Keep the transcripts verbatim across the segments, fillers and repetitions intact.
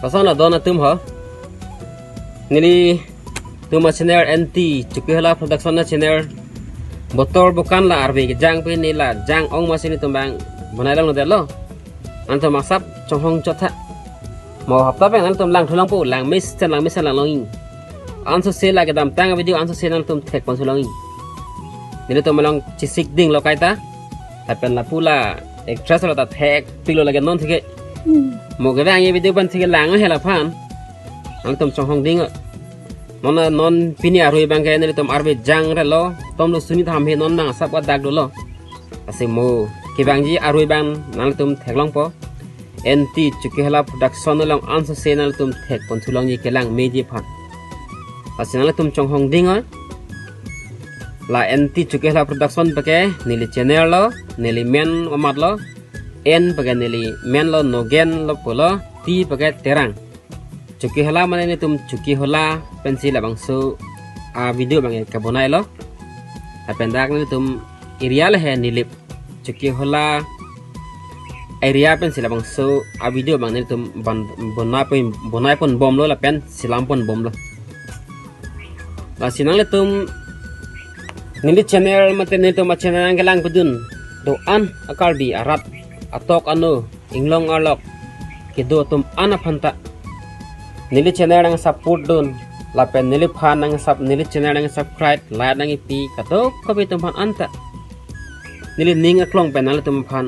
Koson la don atum ho. Nelitum a channel N T Chokihola Production a channel. Botor bokan la arve kejang pen neli la jang ong masi nelitum bang bonai longledetlo. Nangtum asap chonghong chot tha. Mo hapta pen nangtum lang thu longpo, lang mesen, lang mesen lang longji. Ansose la kedamtang video ansose nangtum thekpon thu longji. Nelitum along chesik dinglo kaita. Lapen lapu la actress lo ta thekpiklo lake non thike. Hmm. Mo kevangji video pen thike lang he laphan. Nangtum chonghong ding. Non non pini arui bangke nelitum arve jang relo. Tomlo suni thamhe non nang asap adak dolo. Lasi mo kevangji arui bang nangtum theklongpo. N T Chokihola Production along ansose nangtum thekpon thu longji kelang meji aphan. Lasi nangtum chonghong ding oi. La N T Chokihola Production pake neli channel lo, neli men amat lo, N pake neli men lo, Nogen lo pulo, T pake Terang. Chokihola mane nelitum Chokihola pensi labangso a video bang kabonailo. Lapen dak nelitum area le he Nilip. Chokihola area pensi labangso a video bang nelitum ban bonai pon, bonai pon bomlo lapen selam pon bomlo. Lasi nanglitum neli channel mate nelitum a channel nangkelang pidun do-an a Karbi arat atok ano inglong arlok kedo atum an aphan ta neli channel nang support dun lapen neliphan nang sub, neli channel nang subscribe, like nang ipi kadokave atum aphan anta neli ning aklong pen nangtum aphan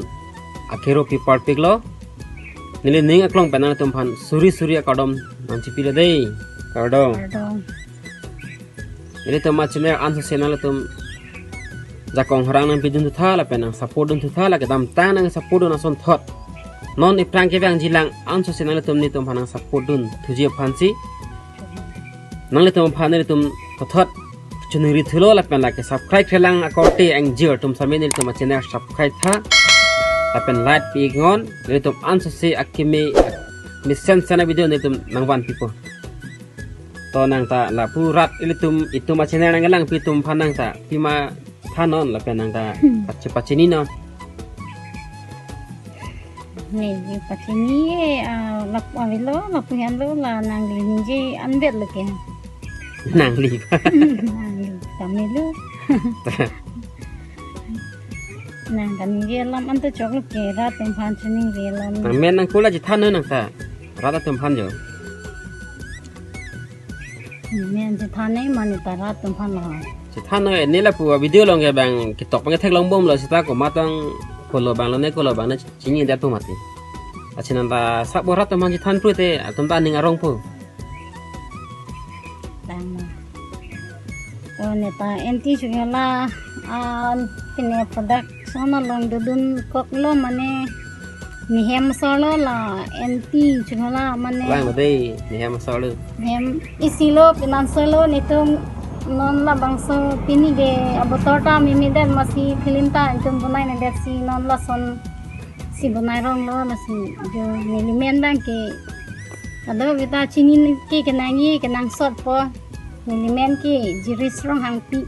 akero pi parpiklo. Neli ning aklong pen nangtum aphan suri suri akardom nangchipilo dei. Kardom. Kardom. Nelitum a channel ansose nangtum jakong harang nangpidun thutha lapen nang support dun thutha, la kedamtang nang support dun asonthot. Non iphrang kevangji lang ansose nangtum nelitum aphan nang support dun thuji aphansi. Nanglitum aphan nelitum thotthot chuningri thulo lapen lake subscribe kelang akorte angjir atum sami nelitum a channel subscribe tha. Lapen like pi iknon, nelitum ansose akimi mesen sena video nelitum nangvanpipo. To nangta lapu rat ilitum itum a channel nangkelang pi atum aphan nangta pima thanon lapen nangta Hmm. pache pachini non. Ne, ye pachini, ah, lap avelo, lapu henlo la nangli ningje anvet lo ke. Nangli. Nangli, kami lo. Nang kan ningje alam anta choklo ke, rat atum aphan chiningje alam. Nang men nang kula chethannoi nangta. Rat atum aphan jo. Men chethan nai mane ta rat atum aphan lo. Chethannoi, ne lapu a video along ke bang ketok bang theklong bomlo seta komat tang kolo bang lo ne kolo bang ne chinidet pu mati. Achin nangta sabo rat atum aphan chethan prute atum ta ning arong pu. Tang ma. O neta N T Chokihola, ah, pine production along dodun koklo mane nehem asor lo la N T Chokihola mane. Lang lo dei, nehem asor lo. Nehem isi lo, pinanso lo, netum non labangso pini ke abotor ta mimi det masi film ta netum bonai ne det si non lason si bonai rong lo masi jo neli men bang ke. Kadokave ta chini ke kenangji kenangsot po. Neli men ke Jiris Ronghangpi.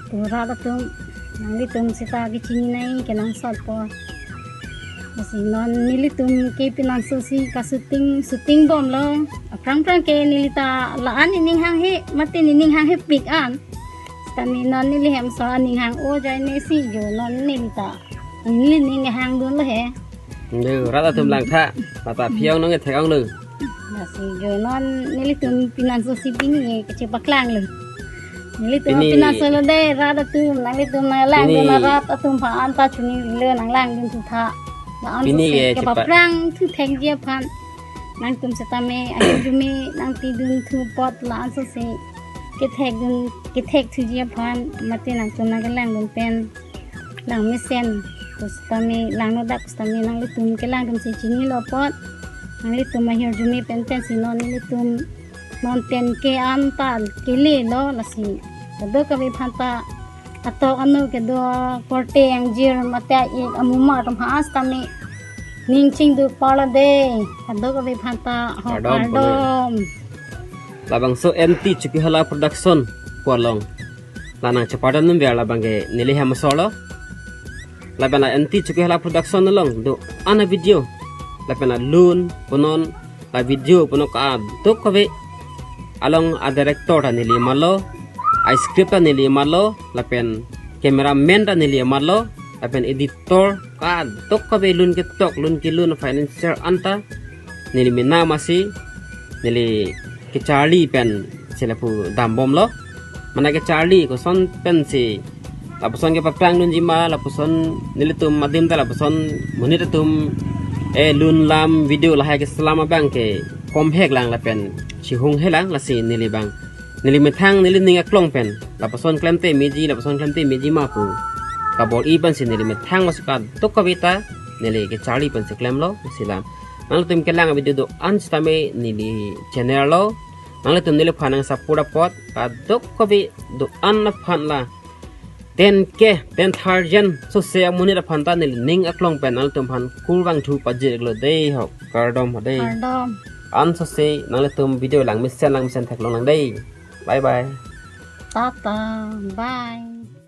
Tu rat atum nanglitum seta kechini nai kenangsot po. Lasi non nelitum ke pinanso si ka shooting, shooting bomlo. Aphrang phrang ke neli ta la-an nening hanghe, mate nening hanghe pik an. Seta ne non neli hem asor aning hang-o jai ne si jo non neli ta. Neli ning hang dun lo he. Ndu, rat atum lang tha, mata phiong nang thek ong lo. Lasi jo non nelitum pinanso si pini kechepaklang lo. Nelitum pini pinanso lo dei rat atum, nanglitum nanglang pini dun rat atum aphan ta chuningri lo nanglang dun thutha. La-an pini sose ke chepa- kepaphrang thu thekji aphan. Nangtum setame ahirjume nangpidun thu apot la-an sose kethek dun, kethek thuji aphan mate nangtum nangkelang dun pen. Lang mesen, pu setame, lang nodak pu setame, nanglitum kelang atum si chinilo apot. Nanglitum ahirjume pen pensi non nelitum non pen ke-an ta kele lo lasi. Kadokave aphan ta atok ano kedo korte angjir mate a-ik amuma atum ha setame ning chingduk palo dei. Kadokave aphan ta ho kardom, kardom. Labangso N T Chokihola Production pu along. La nangchepardon number labang ke neli hem asor lo. Lapen la N T Chokihola Production along do-an a video. Lapen la lun, punon, la video puno kadokave along a director ta neli malo, a script ta neli malo, lapen cameraman ta neli malo, lapen editor kadokave lun ketok lun kelun financier anta neli mena masi neli kecharli pen si lapu dambomlo. Mane kecharli koson pensi lapuson ke paprang dunji ma, lapuson nelitum adim ta lapuson monit atum e lun lam video lahai keselam abang ke kom hek lang lapen chihung helang lasi neli bang neli methang neli ning aklong pen lapuson klemte meji, lapuson klemte meji ma pu kabor-i pensi neli methang masi kadokave ta neli kecharli pensi klemlo silam. Nanglitum kelang video do-an sitame neli channel lo. Nanglitum neliphan nang support apot kadokave do-an aphan la ten K, ten thousand sose amonit aphan ta neli ning aklong pen nanglitum aphan kurvangthu pajir-iklo dei ho. Kardom ho dei. Kardom. An sose nanglitum video lang mesen lang mesen theklong lang dei. Bye bye. Tata. Bye.